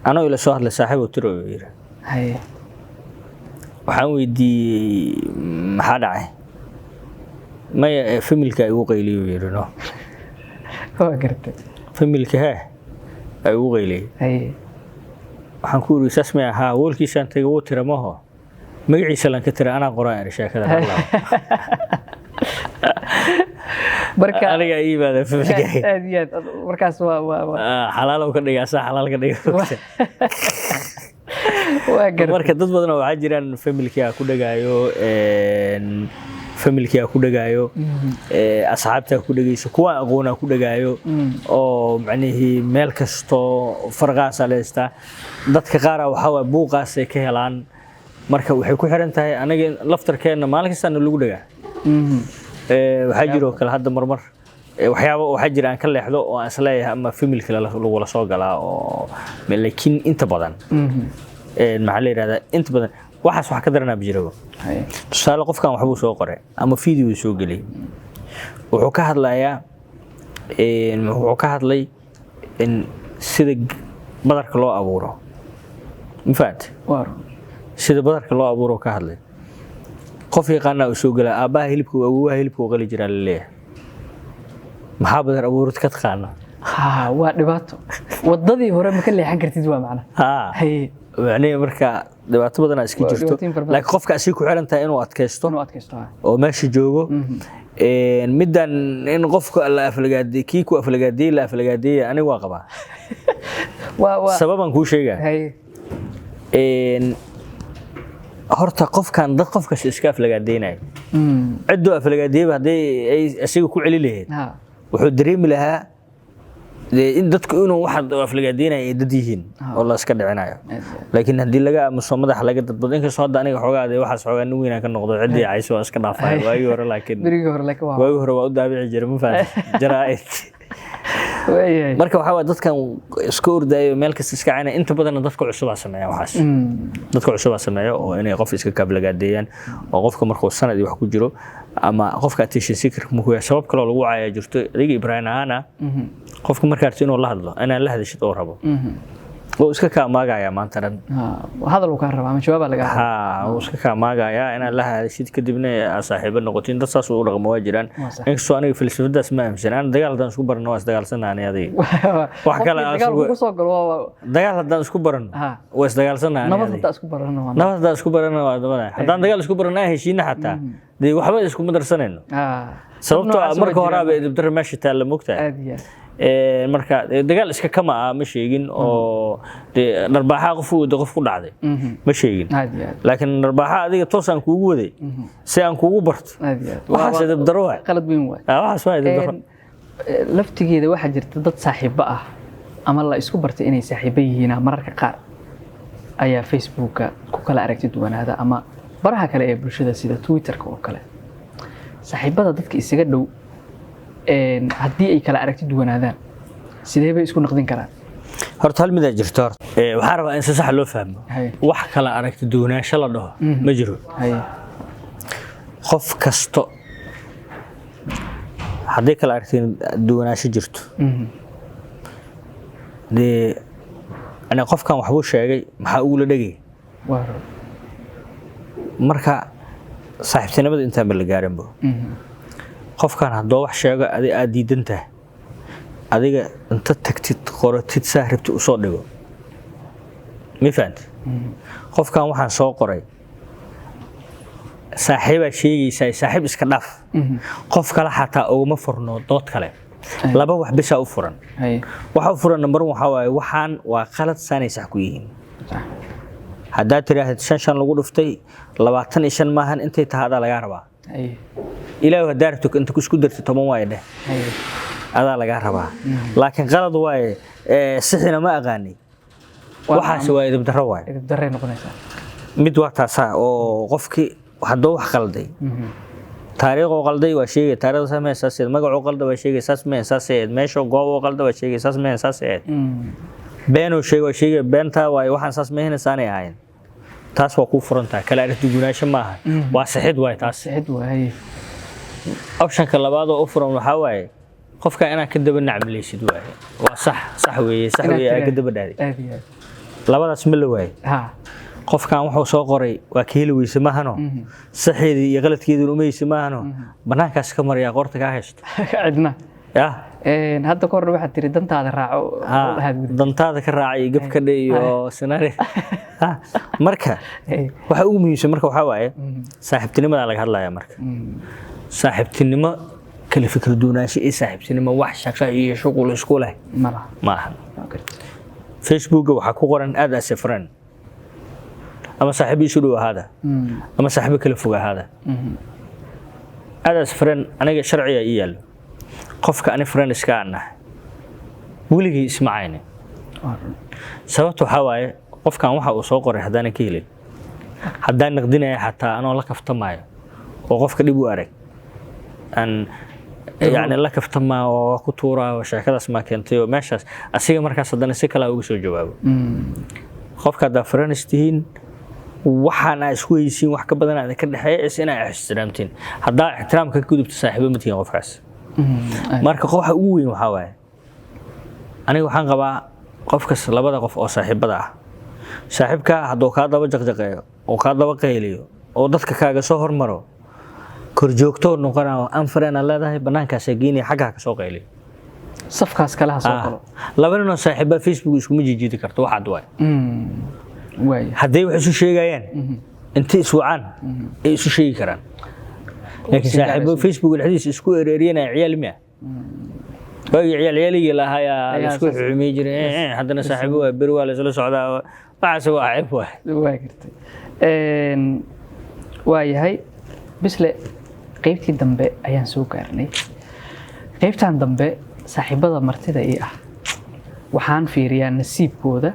Anoo ila soo hadlay, saaxiib uu tiro, uu yiri. Waxaan weydiiyey, maxaa dhacay? Maya, family-ka igu qayliyo, uu yiri. No. Waa gartay. Family-ka hee ay igu qayliyey. Waxaan ku iri, saas may ahaa, wall-kiisaan tagay, wuu tira maho, magaciisa lan ka tira, anaa qoraan iri sheekada. Marka aniga ii yimaada family-ka. Aad iyo aad. Markaas waa Xalaalow ka dhiga, asaa xalaal ka dhiga. Waa gartay. Marka dad badan oo waxaa jiraan family-kaa ku dhagaayo, family-kaa ku dhagaayo, asxaabtaa ku dhagayso, kuwa aqoonaa ku dhagaayo, oo macnihii meel kasto farqaasaa la haystaa. Dadka qaara waxaa waay buuqaasay ka helaan. Marka waxay ku xiran tahay anaga laftarkeenna, maalin kastaana lagu dhagaa. Waxaa jiroo kale hadda marmar waxyaabo waxaa jira aan ka leexdo oo aan isleeyahay ama family-ka lagula soo galaa oo, laakiin inta badan maxaa la yidhahdaa, inta badan waxaas wax ka daranaa jiraba. Tusaale, qofkan waxbuu soo qoray ama video soo geliyay, wuxuu ka hadlayaa, wuxuu ka hadlay in sida badarka loo abuuro, ma fahamtay? Waa run. Sida badarka loo abuuro ka hadlay. Qof yaqaanaa uu soo gelaa, aabbaha hilibka, awowaha hilibka uu qali jiraa laleeyahay, maxaa badar abuurid ka taqaana? Ha, waa dhibaato. Wadadii hore ma ka leexan kartid, waa macna. Haa. Macnihi marka dhibaato badanaa iska Waa jirto. dhibaatooyin fara badan. Laakiin qofka asii ku xiran tahay inuu adkaysto inuu adkaysto, ha. oo meesha joogo. Middan in qofka la aflagaadiyey, kii ku aflagaadiyey la aflagaadeeyey, aniga waa qabaa. Waa Sababaan kuu sheegaa. Horta qofkan dad qof kasta iska aflagaadeynayo, cidduu aflagaadiyeyba hadday ay isaga ku celi lahayd, wuxuu dareemi lahaa Dee in dadku inuu waxa aflagaadeynaya ay dad yihiin oo la iska dhicinayo. Aad iyo aad. Laakiin haddii laga aamuso, madaxa laga dadbado, inkastoo hadda aniga xoogaa dee waxaas xoogaa nin weynaan ka noqdo, ciddii cayso waa iska dhaafaya. Waagii hore laakiin Berigii hore laakiin waa waagii hore waa u daabici jiray, ma fahanti, jaraa'id. Waayahay. Marka waxaa waay dadkan iska ordaayo, meel kasta iska caynaya, inta badanna dadka cusubaa sameeya waxaas. Dadka cusubaa sameeya oo inay qof iska kaablagaadeeyaan, oo qofka markuu sanad iyo wax ku jiro ama qofka attention seeker markuu yahay, sabab kaloo lagu caayaa jirto. Adiga Ibraahim ahaana, qofka markaa rabto inuu la hadlo, inaad la hadashid oo rabo, oo iska kaa maagaya maanta dhan. Ha, hadal uu kaa rabaa ama jawaabaa lagaa rabaa. Ha, wuu iska kaa maagayaa inaad la hadashid, kadibna aad saaxiibo noqotiin. Dad saas u dhaqmo waa jiraan. Waa sax. Inkastoo aniga falsafadaas ma aaminsan. Aan dagaal haddaan isku barano, waa isdagaalsanaa ani adiga. Wax kale Qofkii aan dagaal kugu soo galo waa Dagaal haddaan isku barano, waa isdagaalsanaa ani nabad adiga. Hadaa isku barano waa Nabad haddaan isku barano waa nabad. Haddaan dagaal isku barano, aan heshiina xataa, dee waxba iskuma darsanayno. Sababtoo ah Dad noocaas marka waa horaaba jiraan. Edebdarra meesha taalla, mogtahay. Aad iyo aad. Marka dagaal iska kama ah ma sheegin, oo dee dharbaaxa qof u wada qof ku dhacday ma sheegin. Aad iyo aad. Laakiin dharbaaxa adiga toos aan kuugu waday si aan kuugu barto, Aad iyo aad. waxaas edebdarro waay. Qalad weyn waay. Ah, waxaas waa edebdarro. Laftigeeda waxaa jirta dad saaxiibo ah ama la isku bartay inay saaxiibo yihiin mararka qaar ayaa Facebooka ku kala aragti duwanaada ama baraha kale ee bulshada sida Twitterka oo kale. Saaxiibada dadka isaga dhow, haddii ay kala aragti duwanaadaan, sidee bay isku naqdin karaan? Horta hal midaa jirto. Horta waxaan rabaa in si sax loo fahmo. Wax kala aragti duwanaansho la dhaho ma jiro. Qof kasto hadday kala aragti duwanaansho jirto, dee yani qofkan waxbuu sheegay, maxaa ugula dhegay? Waa run. Marka saaxiibtinimada intaanba la gaarinbo, qofkan haddoo wax sheego adi aad diidan tahay, adiga inta tagtid qoratid saa rabti usoo dhigo, ma fahanti? Qofkan waxaan soo qoray saaxiibaa sheegaysaa, saaxiib iska dhaaf, qof kale xataa uguma furno dood kale. Laba wax bisaa u furan. Waxa u furan number one waxaa waaye, waxaan waa qalad, saanay sax ku yihiin. Haddaad tidhaahdid 5 5 lagu dhuftay 25 maahan, intay tahay adaa lagaa rabaa. Ilaahu haddaa rabto inta isku dartid 10 waaye dheh, adaa lagaa rabaa. Laakiin qalad waaye, sixina ma aqaani, waxaasi waa edeb darro waaye. Edeb darray noqonaysaa. Mid waa taasaa, oo qofkii hadduu wax qalday, taariikhoo qalday waa sheegay, taariikhda saas mehen saas ahayd. Magacoo qalda waa sheegay, saas mehen saas ahayd. Meeshoo gooboo qalda waa sheegay, saas mehen saas ahayd. Beenuu sheegay waa sheegay, beentaa waaye, waxaan saas mehena saanay ahayn. Taas waa kuu furan tahay, kala aragti gunaasho maaha, waa sixid waaye taas. Sixid waaye. Optionka labaad oo u furan waxaa waaye qofka inaad ka daba nacmilaysid waaye, waa sax, sax weeye, sax Inaad weeye, aad ka tiraahdo. daba dhaaday. Aad iyo aad. Labadaas ma la waaye? Qofkan wuxuu soo qoray waa ka heli weyse maahano, saxeedii iyo qaladkeeduna uma heyse maahano, banaankaas ka maraya, qoorta kaa haysto. Cidna. Ya. Hadda ka horna waxaad tiri dantaada raaco. Ha, aad gudub. Dantaada ka raacay gabka dhe iyo scenario. Ha, marka waxa ugu muhiimsan marka waxaa waaye saaxiibtinimada laga hadlaya. Marka saaxiibtinimo kala fikir duwanaansho iyo saaxiibtinimo wax shaqo iyo shuqul isku leh ma laha. Ma aha. Waa gartay. Facebooka waxaa ku qoran aad as a friend, ama saaxiib isu dhow ahaada ama saaxiibo kala fog ahaada. Aad as friend, aniga sharciga ii yaallo, qofka ani friend iska aan nahay weligii isma caynin. Waa run. Sababta waxaa waaye qofkan waxa uu soo qoray haddaanan ka helin, haddaan naqdinaya xataa anoo la kaftamaayo oo qofka dhib u arag aan yani la kaftamaa oo ku tuuraa oo sheekadaas maa keentay oo meeshaas asiga markaas haddana si kale uga soo jawaabo. Qofka haddaa friends tihiin, waxaan aa isku heysiin wax ka badan aad ka dhexeeya is inaa ixtiraamtiin. Haddaa ixtiraamka ka gudubto, saaxiibo ma tihiin qofkaas. Marka waxa ugu weyn waxaa waaye, aniga waxaan qabaa qofkas labada qof oo saaxiibada ah, saaxiibka hadduu kaa daba jaqjaqeeyo oo kaa daba qayliyo oo dadka kaaga soo hormaro, korjoogtoo noqonaa, unfriend aad leedahay, bannaankaasaa geynaya, xaggaa ka soo qayliyo. Safkaas kale ha soo galo. Laba ninoo saaxiiba Facebook iskuma jijiidi karto, waxaad waay. Waaya. Hadday wax isu sheegayaan, intay iswacaan ay isu sheegi karaan, laakiin Si gaar saaxiibo isu- Facebook dhexdiisa isku ereeryanaya, ciyaal miya? Waagii ciyaal ciyaaligii lahaa ayaa Ayaa la isku saas- xumey jiray. Haddana saaxiibo waa beri, waa la isla socdaa, waxaas waa ceeb waay. Waa gartay. Waa yahay Bisle, qaybtii dambe ayaan soo gaarnay. Qaybtan dambe saaxiibada martida ii ah Waxaan fiiriyaa nasiibkooda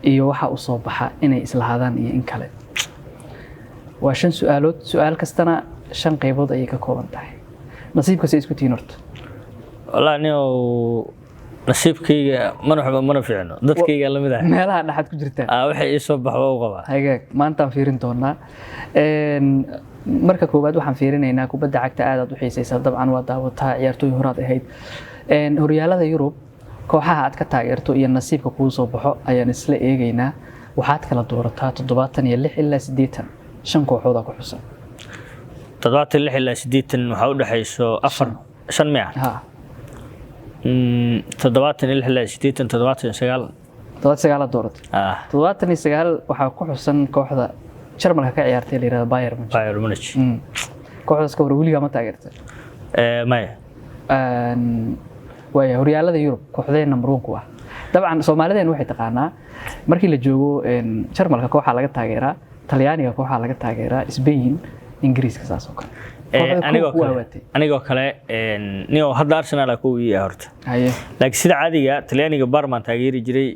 iyo waxa u soo baxa inay islahaadaan iyo in kale. Waa shan su-aalood, su-aal kastana shan qaybood ayay ka kooban tahay. Nasiibka say isku tihiin horta? Wallahi niow, nasiibkayga mana xumo mana fiicno, dadkayga lamid ah. Meelaha dhexaad ku jirtaa. Ah, waxay ii soo baxo waa u qabaa. Hagaag, maantaan fiirin doonaa. Marka koowaad waxaan fiirinaynaa kubadda cagta. Aad aad u xiisaysaa dabcan, waa daawataa, ciyaartooy horaad ahayd. Horyaalada Yurub kooxaha aad ka taageerto iyo nasiibka kuu soo baxo ayaan isla eegaynaa. Waxaad kala doorataa 76 ilaa 80, shan kooxoodaa ku xusan. 76 ilaa 80 waxaa u dhexayso afar, shan miya? Ha. 76 ilaa 80, 79. 79 aad dooratay? Ah. 79 waxaa ku xusan kooxda Jarmalka ka ciyaartay la yihahdo Bayern Munich. Bayern Munich. Kooxdaas ka hor weligaa ma taageertay? Maya. Waaya, horyaalada Yurub kooxdee number one ku ah? Dabcan Soomaalideen waxay taqaanaa markii la joogo Jarmalka kooxaa laga taageeraa, Talyaaniga kooxaa laga taageeraa, Spain, Ingiriiska saas oo kale. Kooxda kow Anigoo ku kale aawaatay. Anigoo kale nio hadda Arsenal aa kuwii ah horta. Laakiin sida caadiga Talyaaniga Barman taageeri jiray.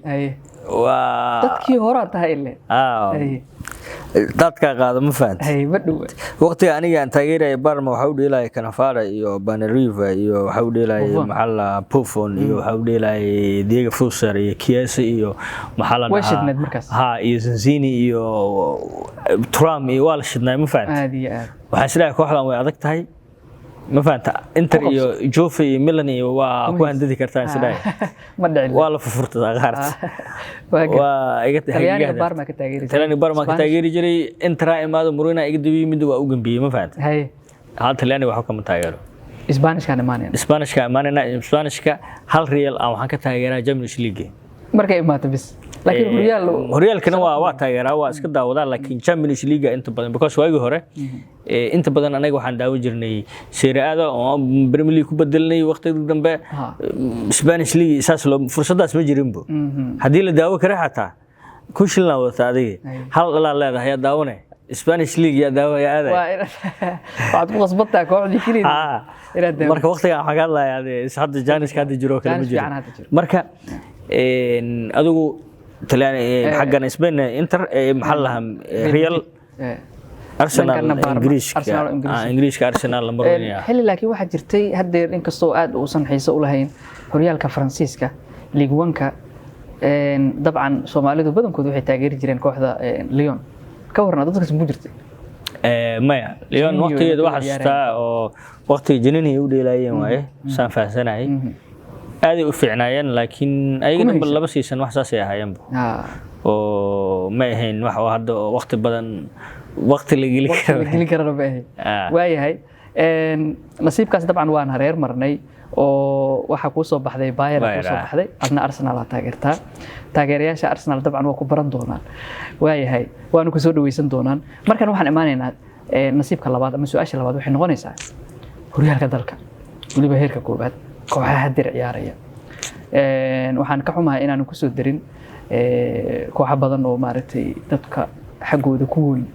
Waa Dadkii horaa tahay ile. Ah, dadka qaado, ma fahanta? Haye, ma dhowa. Waqtiga aniga aan taageeraya Parma waxaa u dheelaya Cannavaro iyo Baneriva iyo waxaa u dheelaya Buffon. Maxaa la Buffon iyo waxaa u dheelaya Diego Fuser iyo Chiesa iyo maxaa la Way dhahaa shidneed markaas. Ha, iyo Zanzini iyo Trump iyo waa la shidnay, ma fahanta? Aad iyo aad. Waxaan isleeyahay kooxdan way adag tahay, ma fahanta? Inter Ku qabso. iyo Juve iyo Milan iyo waa ku handadi kartaa isleeyahay. Ma dhicin. Waa la furfurtada qaarta. Waa waa iga Talyaaniga Parma ka taageeri jiray. Talyaaniga Parma ka Spanish? taageeri jiray. Inter imaado, Mourinho iga daba yimid, waa u gambiyey, ma fahanta? Hal Talyaaniga waxba kama taageero. Isbaanishkaan imaanayna. Isbaanishka imaanayna. Isbaanishka hal Real aan waxaan ka taageeraa Champions League. Markay imaato bis, laakiin horyaal? Horyaalkana waa taageeraa, waa iska daawadaa, laakiin Champions League inta badan, because waagii hore inta badan anaga waxaan daawan jirnay Serie A-da oo aan Premier League ku bedelnay waqtigii dambe. Spanish League saas loo fursadaas ma jirinbo. Haddii la daawo kara xataa kun shilin wadataa adiga, hal dhalaa leedahay, yaa daawane Spanish League, yaa daawa, yaa aaday? Waa waxaad ku qasbantahay kooxdii keliya inaad daawato. Marka waqtigan waxaan ka hadlayaa dee, is hadda jaaniska hadda jiro oo kale ma Jaanis jiro. fiican hadda jiro. Marka adigu Talyaani xaggan Spain Inter, maxaa la lahaa, Real, Arsenal. Dhankana Parma. Ingiriiska. Arsenal oo Ingiriiska. Ah, Ingiriiska Arsenal number one ah. Xilli laakiin waxaa jirtay haddeer, inkastoo aad uusan xiiso u lahayn horyaalka Faransiiska, Ligue 1-ka, dabcan Soomaalidu badankoodu waxay taageeri jireen kooxda Lyon. Ka warran, dadkaas mu jirtay? Maya, Lyon Juninho waqtigeeda iyo waxaa xasuustaa oo waqtiga Juninho u dheelaayeen waaye, saan fahansanahay aaday u fiicnaayeen, laakiin ayaga Kuma dhanba haysan. 2 season wax saasay ahaayeenba oo ma ahayn wax oo hadda oo waqti badan waqti la geli waqti la karo. gelin karana ma ahayn. Waayahay. Nasiibkaas dabcan waan hareer marnay oo waxaa kuu soo baxday Bayern kuu Bayern, soo baxday, adna Arsenal aad taageertaa. Taageerayaasha Arsenal dabcan waa ku baran doonaan. Waayahay, waanu ku soo dhaweysan doonaan. Markan waxaan imaanaynaa nasiibka labaad ama su-aasha labaad. Waxay noqonaysaa horyaalka dalka, weliba heerka koowaad, kooxaha hadir ciyaaraya. Waxaan ka xumahay inaanan kusoo darin kooxo badan oo maaragtay dadka xaggooda ku weyn,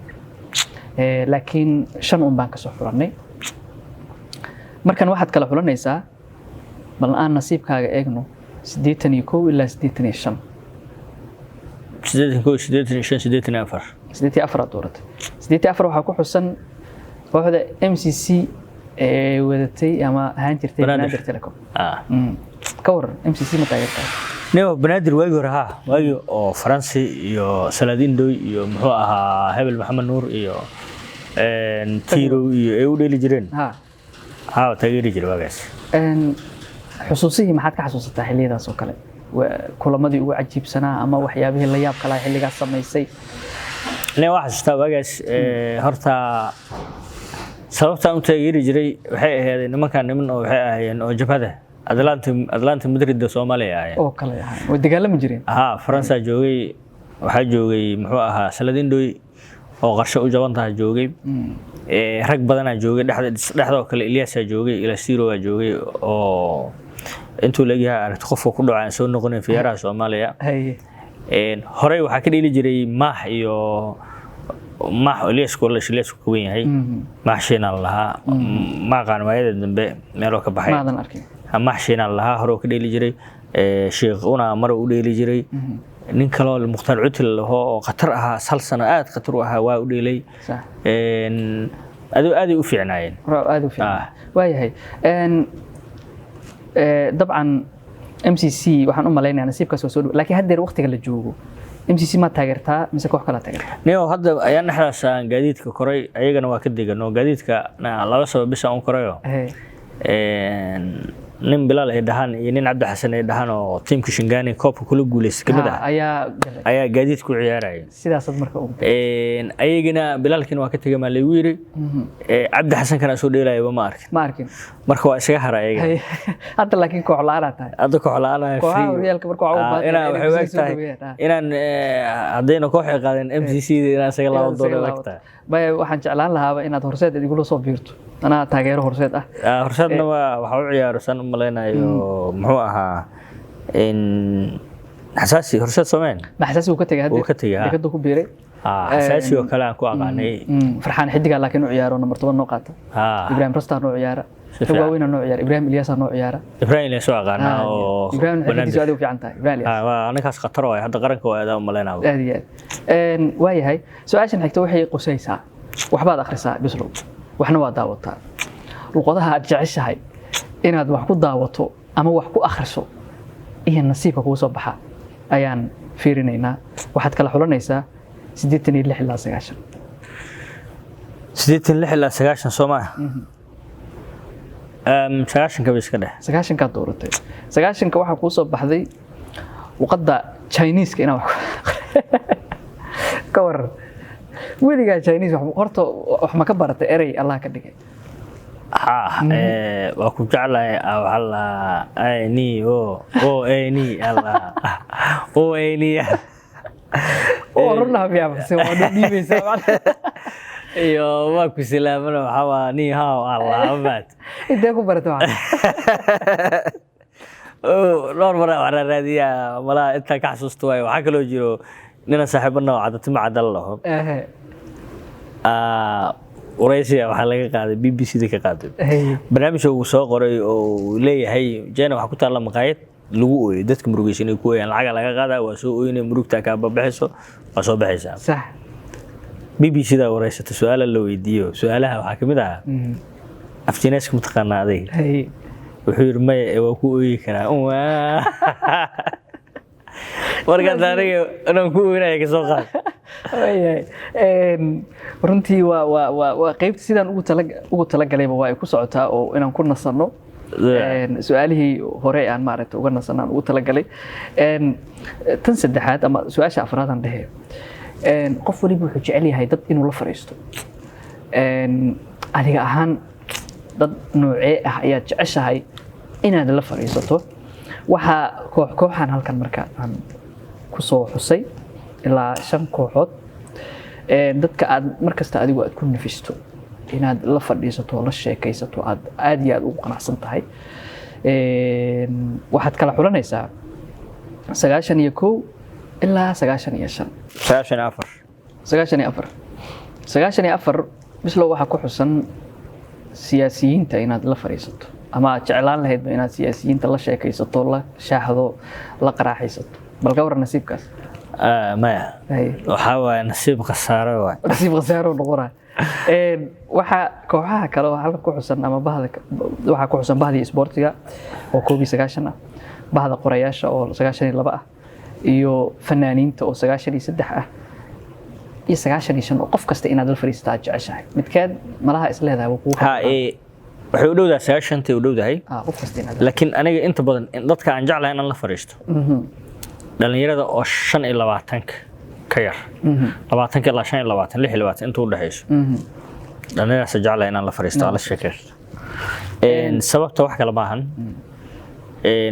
laakiin shan un baan kasoo xulannay. Markan waxaad kala xulanaysaa, bal aan nasiibkaaga eegno, 81 ilaa 85. 81, 85, 84. 84 aad dooratay. 84 waxaa ku xusan kooxda MCC ee wadatay ama ahaan jirtay Banaadir. Banaadir Telecom. Ah. Ka waran MCC, ma taageertaa? Nio Banaadir waagii hore haa, waagii oo Faransi iyo Salaadiin Doy iyo muxuu ahaa Hebel Maxamed Nuur iyo Tirow iyo ay u dheeli jireen. Haa, taageeri jiray waagaas. Xusuusihii maxaad ka xasuusataa xilliyadaas oo kale? Kulamadii ugu cajiibsanaa ama waxyaabihii la yaabka lahaa xilligaas samaysay? Nin waxaa xasuustaa waagaas, horta sababtaan u taageeri jiray waxay ahayd nimankan niman oo waxay ahaayeen oo jabhada Atlanta Madrid Soomaaliya ahaayeen. Oo kale ahaa, way dagaalami jireen. Haa, Faransa joogay, waxaa joogay muxuu ahaa Saladin Doy oo qarsho u jaban tahay joogay. Rag badanaa joogay dhexda dhexdoo kale, Ilyaasaa joogay, Ilasiro joogay oo intuu leegyahay aragti qofka ku dhaca aan soo noqonayn fiyaaraha Soomaaliya. Horey waxaa ka dheeli jiray Maax iyo Maax Elias kula Elias ku weyn yahay. Maax Shiinaan lahaa, ma aqaan waayada dambe meeloo ka baxay. Maadan arkin. Maax Shiinaan lahaa, hore uu ka dheeli jiray. Sheekh una mar u dheeli jiray. Nin kaloo Mukhtaar Cutil laho oo khatar ahaa, hal sano aad khatar u ahaa, waa u dheelay. Adoo aaday u fiicnaayeen. Aad u fiican waayahay. Dabcan MCC waxaan u malaynayaa nasiibkaas waa soo dhow, laakiin haddeer waqtiga la joogo MCC ma taageertaa mise koox kalaa taageertaa? Nio, hadda ayaan dhexdaas aan gaadiidka koray, ayagana waa ka degano gaadiidka laba sabab bis aan u korayo. Nin Bilaal ay dhahaan iyo nin Cabdi Xasan ay dhahaan oo tiimka Shingani koobka kula guuleystay kamid ah ayaa galay, ayaa gaadiid ku ciyaaraya. Sidaasaad marka ugu Ayagana Bilaalkina waa ka tegay maa laygu yiri. Cabdi Xasan kana soo dheelayaba ma arkin. Ma arkin. Marka waa isaga hara ayaga. Hadda laakiin koox la'aanaa tahay. Hadda koox la'aan ah. Kooxaha horyaalka marka waxaa u baahan inaan inay waxay u kusii soo eg tahay dhaweeyaan, ah. inaan haddayna koox ay qaadeen MCC da inaan isaga laaban doono Isaga u eg tahay. Maya, waxaan jeclaan lahaaba inaad Horseed igula soo biirto, anaa taageero Horseed ah. Horseedna waa waxa u ciyaaro san u malaynayo, muxuu ahaa in Xasaasi Horseed soomeen? Ma Xasaasi uu ka tegay hadda. Wuu ka tegay, ha. Dekadu ku biiray. Xasaasi oo kale aan ku aqaanay. Farxaan Xidigaa laakiin u ciyaaro, number 10 noo qaata. Ibrahim Rastar noo ciyaara. Si rag fiican. Waaweyna noo ciyaara, Ibrahim Ilyasa noo ciyaara. Ibrahim Ilyas waa aqaanaa oo Ibrahim xirfadiisu Banaadir. Aad u fiican tahay Ibrahim Ilyas. Waa ninkaas khatar waay, hadda qaranka waa aadaa u malaynaa. Aad iyo aad. Waayahay, su-aashan xigta waxay qusaysaa waxbaad akhrisaa Bislow, waxna waa daawataa. Luqadaha aad jeceshahay inaad wax ku daawato ama wax ku akhriso iyo nasiibka kugu soo baxa ayaan fiirinaynaa. Waxaad kala xulanaysaa 86 ilaa 90. 86 ilaa 90 soo maa? 90-ka ba iska dheh. 90-kaad dooratay. 90-ka waxaa kuu soo baxday luqadda Chineeska inaad wax ka waran. Weligaa Chinese horta wax ma ka baratay? Erey Allah ka dhigay. Ha, waa ku jeclahay. Waxaa la ay ni o o a ni alla o a ni. Oo runaa miyaa mase waa noo dhiibaysaa? Iyo waa ku salaamana, waxaa waa ni hao alla maad. Intee ku baratay waxa? Dhowr mar waxaa raadiyaa malaha intaan ka xasuusto waayo. Waxaa kaloo jiro nina saaxiibana oo cadatima cadal laho. Waraysiga waxaa laga qaaday BBC da ka qaaday. Barnaamijka uu soo qoray oo uu leeyahay China waxaa ku taalla maqaayad lagu ooyo, dadka murugaysan ay ku ooyaan, lacaga laga qaadaa, waa soo ooynay, murugtaa kaa babaxayso, waa soo baxaysaa. BBC da wareysata, su-aala la weydiiyo, su-aalaha waxaa kamid ahaa af Jineeska mataqaanaa adayga? Wuxuu yidhi maya, ee waa ku ooyi karaa. Waa. Markaas aniga inaan ku ooynaya kasoo qaad. Waayahay. Runtii waa qeybta sidaan ugu talagalayba waa ay ku socotaa oo inaan ku nasanno. Su-aalihii hore aan maaragtay uga nasanno aan ugu talagalay. Tan saddexaad ama su-aasha afraad aan dhehe. Qof waliba wuxuu jecel yahay dad inuu la fadhiisto. Adiga ahaan dad noocee ah ayaad jeceshahay inaad la fadhiisato? Waxaa koox kooxaan halkan marka aan ku soo xusay ilaa shan kooxood. Dadka aad markasta adigu aad ku nafisto inaad la fadhiisato, la sheekaysato, aad aad iyo aad ugu qanacsan tahay. Waxaad kala xulanaysaa 91 ilaa 95. 94. 94, 94. Bislow, waxaa ku xusan siyaasiyiinta inaad la fadhiisato ama aad jeclaan lahaydba inaad siyaasiyiinta la sheekaysato, la shaaxdo, la qaraaxaysato. Bal ka waran nasiibkaas? Maya. Waxaa waaye nasiib khasaare waay. Nasiib khasaaro noqonaya. Waxaa kooxaha kale oo halkan ku xusan ama bahda waxaa ku xusan bahdii isboortiga oo 91 ah, bahda qorayaasha oo 92 ah, iyo fanaaniinta oo 93 ah, iyo 95 oo qof kasta inaad la fadhiisato aad jeceshahay. Midkeed malaha is leedahay waa kugu Ha, waxay u dhowdahay 90-tay u dhowdahay. Qof kasta inaad Laakiin aniga inta badan dadka aan jeclahay inaan la fadhiisto dhalinyarada oo 25-ka ka yar, 20-ka ilaa 25, 26 inta u dhexayso, dhalinyaradaas jeclahay inaan la fadhiisto, aan la sheekaysto. Sababta wax kale maahan.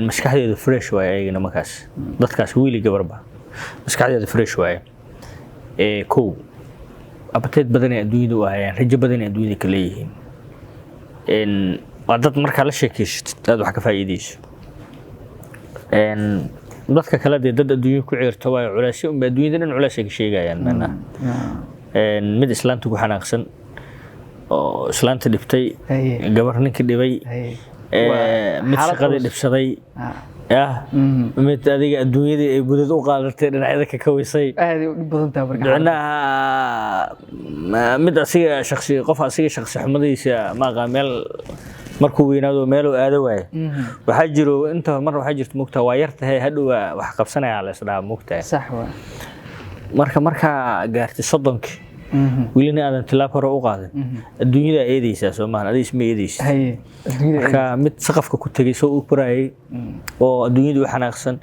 Maskaxdeedu fresh waaye ayagana markaas, dadkaas wiili gabarba maskaxdeedu fresh waaye. Kow, abateed badan ay adduunyada u hayaan, rajo badan ay adduunyada ka leeyihiin. Waa dad markaa la sheekeysatid aad wax ka faa'iideyso. Dadka kale dee dad adduunyo ku ceerto waayo, culaysyo unba adduunyada dhan culays ay ka sheegayaan macnaha. Mid islaanta ku xanaaqsan oo islaanta dhibtay, gabar ninka dhibay, mid xaalad shaqadii culus. dhibsaday, yah, mid adiga adduunyadii ay budad u qaadatay, dhinacyada ka kawisay. Aad ay u dhib badan tahay marka xaaladda. Micnaha mid asiga shaksi, qof asiga shaksi xumadiisa ma aqaan, meel markuu weynaado meel uu aado waaye. Waxaa jiro inta mar waxaa jirta, mugtaa, waa yar tahay, hadhow waa wax qabsanaya la isdhaha, mugtahay. Sax waa. Marka markaa gaartay 30-kii, welina aadan tilaab hore u qaadin, adduunyada eedeysaa soo maahan, adiga isma eedeysid. Haye, adduunyada. Marka mid saqafka ku tegay soo u korayay oo adduunyada u xanaaqsan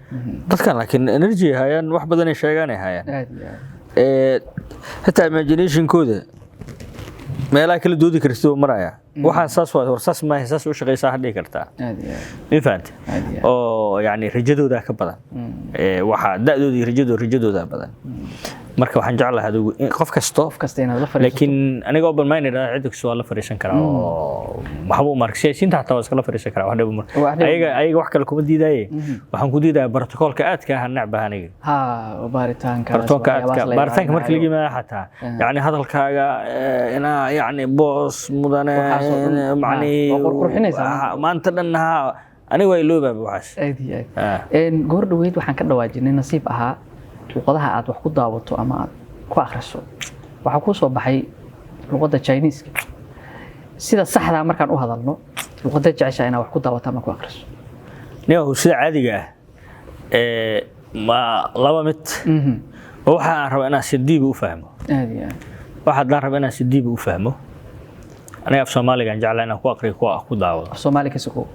dadkan, laakiin energy hayaan, wax badan ay sheegaan ay hayaan. Aad iyo aad. Xitaa imaginationkooda meelaha kala doodi kartid uu maraya. Waxaan saas waa, war saas maaha, saas u shaqaysaa ha dhihi kartaa. Aad iyo aad. Ma fahante? Aad iyo aad. Oo yacni rajadooda ka badan. Waxa da'dooda iyo rajadooda badan. Marka waxaan jeclahay adigu in qof kasto Qof kasta inaad la fariisato. Laakiin aniga open minded ah, cid kasta waa la fariisan karaa oo waxba u marka siyaasiyiinta xataa waa iskala fariisan karaa, wax dhib uma Wax dhib. Ayaga wax kale kuma diidaaye, waxaan ku diidayaa protocolka aadka ah, necbaha aniga. Ha, baaritaanka. Protocolka aadka, baaritaanka marka laga yimaado xataa, yacni hadalkaaga inaa yacni boos mudane Waxaas oo dhan, macni waa qurqurxinaysaa maanta. Maanta dhan ha, aniga waa iloobaaba waxaas. Aad iyo aad. Goor dhaweyd waxaan ka dhawaajinay nasiib ahaa luqadaha aad wax ku daawato ama aad ku akhriso. Waxaa kuu soo baxay luqadda Chineeska. Sida saxdaa markaan u hadalno, luqadda jeceshaa inaad wax ku daawato ama ku akhriso? Nin sida caadiga ah ma laba mid. Waxa aan rabaa inaan si diib u fahmo. Aad iyo aad. Waxa haddaan rabaa inaan si diib u fahmo, aniga af Soomaaliga aan jeclaa inaan ku aqriyo, ku daawado. Af Soomaali ka sokow?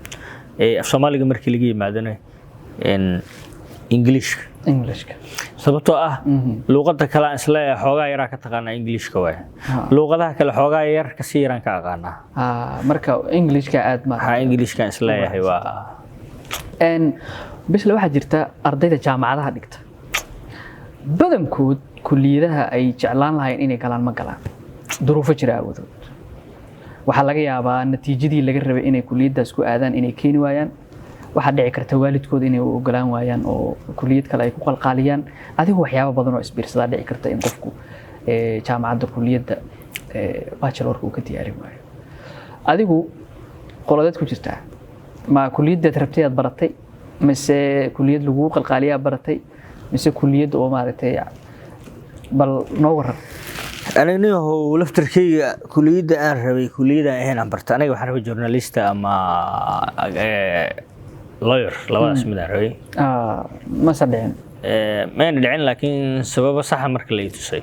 Af Soomaaliga markii laga yimaadona, Ingiliishka. Englishka. Sababtoo ah luuqadda kale aan isleeyahay xoogaa yaraa ka taqaanaa Ingiliishka waaye. Luuqadaha kale xoogaa yar kasii yaraan ka aqaanaa. Marka Englishka aad ma Waxaa Ingiliishka aan isleeyahay waa Bisle, waxaa jirta ardayda jaamacadaha dhigta badankood kuliyadaha ay jeclaan lahayn inay galaan ma galaan, duruufo jira aawadood. Waxaa laga yaabaa natiijadii laga rabay inay kuliyaddaas ku aadaan inay keeni waayaan. Waxaa dhici karta waalidkood inay u ogolaan waayaan oo kuliyad kale ay ku qalqaaliyaan. Adigu waxyaabo badan oo isbiirsadaa dhici karta in qofku jaamacadda kuliyadda bachelorka uu ka diyaarin waayo. Adigu qoladeed ku jirtaa? Ma kuliyaddaad rabtay aad baratay, mise kuliyad lagugu qalqaaliyaa baratay, mise kuliyad oo maaragtay? Bal noo waran. Aniga nin laftarkeyga kuliyadda aan rabay kuliyadda aan ahayn aan bartay. Aniga waxaan rabay journalista ama lawyer, labadaas mid aan rabay. Mase dhicin? Mayna dhicin, laakiin sababo saxa marka la ii tusay.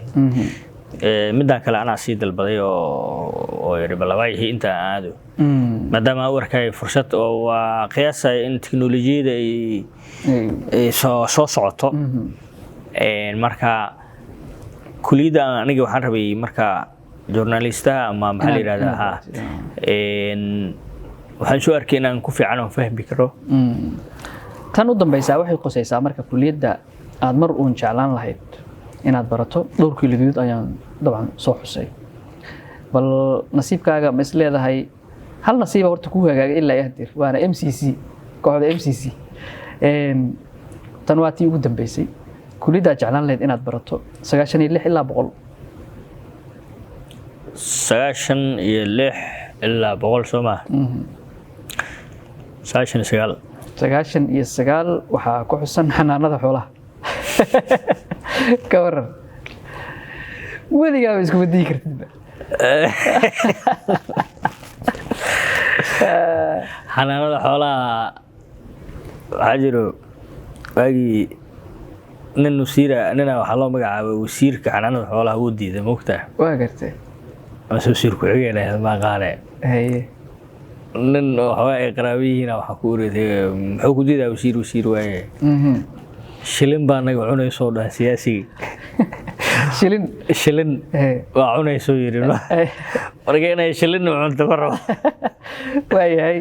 Midaan kale anaa sii dalbaday oo yidhi bal waayahay inta aan aado, maadaama aan u arkay fursad oo waa qiyaasaya in tiknolojiyada ay soo socoto. Marka kuliyadda aniga waxaan rabay marka journalistaha ama maxaa la yidhahdaa, inaad ha. baratid. Waxaan soo arkay inaan ku fiican oo fahmi karo. Tan u dambaysaa waxay qosaysaa marka kuliyadda aad mar uun jeclaan lahayd inaad barato. Dhowr kuliyadood ayaan dabcan soo xusay. Bal nasiibkaaga ma is leedahay hal nasiiba horta kuu hagaagay ilaa iyo hadeer, waana MCC, kooxda MCC. Tan waa tii ugu dambeysay, kuliyadda aad jeclaan lahayd inaad barato, 96 ilaa 100. 96 ilaa 100 soo maa? 99. 99 waxaa ku xusan xanaanada xoolaha. Ka waran? Weligaaba iskuma dii kartidba. Xanaanada xoolaha waxaa jiro waagii nin wasiira, nina waxaa loo magacaabay wasiirka xanaanada xoolaha, wuu diiday, mogtaa. Waa gartay. Mase wasiir ku-xigeen ahayd, ma aqaane. Nin oo waxoogaa ay qaraabo yihiin waxaa ku ureetay, muxuu ku diidaa wasiir, wasiir waaye. Shilin baa naga cunaysoo dhaha siyaasigii. Shilin? Shilin waa cunaysoo yidhi. Marka inay shilin u cunto ma rabo. Waayahay.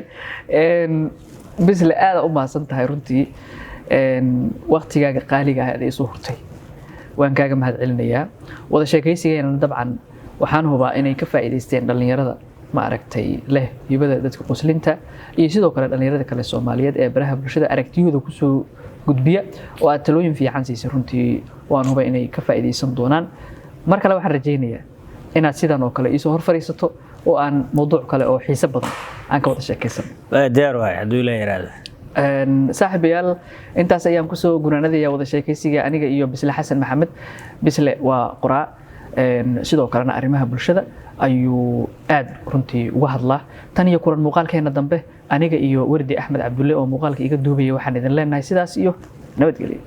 Bisle, aada u mahadsan tahay runtii. Waktigaaga qaaliga ah aad isu hurtay waan kaaga mahad celinayaa. Wada sheekaysigeena dabcan waxaan hubaa inay ka faa'iidaysteen dhallinyarada ma aragtay leh hibada dadka qoslinta iyo sidoo kale dhallinyarada kale Soomaaliyeed ee baraha bulshada aragtiyahooda kusoo gudbiya oo aad talooyin fiican siisay. Runtii waan hubaa inay ka faa'iidaysan doonaan. Mar kale waxaan rajaynayaa inaad sidan oo kale iisoo hor fadhiisato oo aan mowduuc kale oo xiise badan aan ka wada sheekaysano. Waa diyaar waay hadduu Ilaah yiraahdo. Saaxiibayaal, intaas ayaan kusoo gunaanadaya wada sheekaysiga aniga iyo Bisle Xasan Maxamed. Bisle waa qoraa, sidoo kalena arrimaha bulshada ayuu aad runtii uga hadlaa. Tan iyo kulan muuqaalkeena dambe, aniga iyo Wardi Axmed Cabdulle oo muuqaalka iga duubaya, waxaan idin leenahay sidaas iyo nabadgelyo.